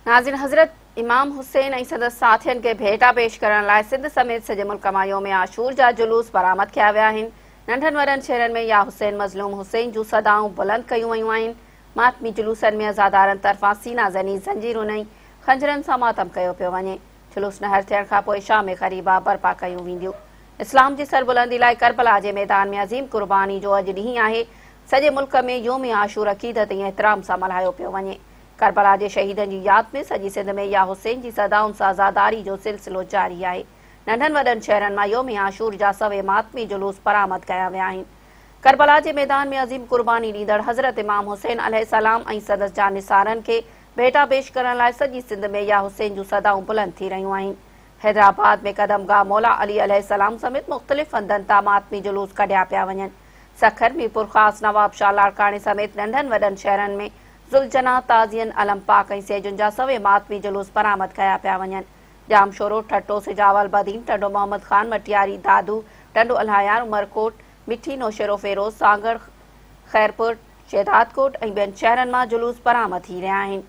ناظرين حضرت امام حسين ۽ سندس ساٿين کي ڀيٽا پيش ڪرڻ لاء سنڌ سميت سڄي ملڪ مان يوم عاشور جا جلوس برآمد ڪيا ويا آهن. ننڍن وڏن شهرن ۾ يا حسين مظلوم حسين جون صدائون بلند ڪيون ويون آهن. ماتمي جلوسن ۾ عزادارن طرفان سينا زني، زنجيرن ۽ خنجرن سان ماتم ڪيو پيو وڃي. جلوس نهر ٿيڻ کان پوء شام غريبه برپا ڪيون وينديون. اسلام جي سربلندي لاء ڪربلا جي ميدان ۾ عظيم قرباني جو اڄ ڏينهن آهي. سڄي ملڪ ۾ يوم عاشور عقيدت ۽ احترام سان ملهايو پيو وڃي. ڪربلا جي شهيدن جي ياد ۾ سڄي سنڌ ۾ يا حسين جي صدائن سان عزاداري جو سلسلو جاري آهي. ننڍن وڏن شهرن مان يوم عاشور جا سوين ماتمي جلوس برآمد ڪيا ويا آهن. ڪربلا جي ميدان ۾ عظيم قرباني ڏيندڙ حضرت امام حسين عليه السلام ۽ سندس جانثارن کي ڀيٽا پيش ڪرڻ لاء سڄي سنڌ ۾ يا حسين جون صدائون بلند ٿي رهيون آهن. حيدرآباد ۾ قدم گاهه مولا علي عليه السلام سميت مختلف هنڌن تان ماتمي جلوس ڪڍيا پيا وڃن. سکر، ميرپورخاص، نوابشاهه، لاڙڪاڻي سميت ننڍن وڏن شهرن ۾ ذوالجناح، تعزين، علم پاڪ ۽ سيجن جا سوين ماتمي جلوس برآمد ڪيا پيا وڃن. ڄامشورو، ٺٽو، سجاول، بدين، ٽنڊو محمد خان، مٽياري، دادو، ٽنڊو الهيار، عمرڪوٽ، مٺي، نوشهروفيروز، سانگهڙ، خيرپور، شهدادڪوٽ ۽ ٻين شهرن مان جلوس برآمد ٿي رهيا آهن.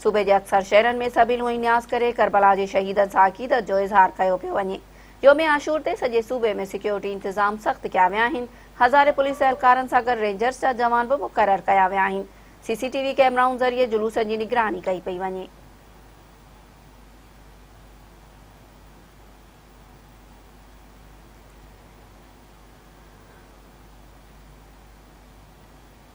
صوبي جي اڪثر شهرن ۾ سبيلون ۽ نياز ڪري ڪربلا جي شهيدن سان عقيدت جو اظهار ڪيو پيو وڃي. يوم عاشور تي سڄي صوبي ۾ سيڪيورٽي انتظام سخت ڪيا ويا آهن. هزارين پوليس اهلڪارن سان گڏ رينجرز جا جوان به مقرر ڪيا ويا آهن. سي سي ٽي وي ڪئميرائن ذريعي جلوسن جي نگراني ڪئي پئي وڃي.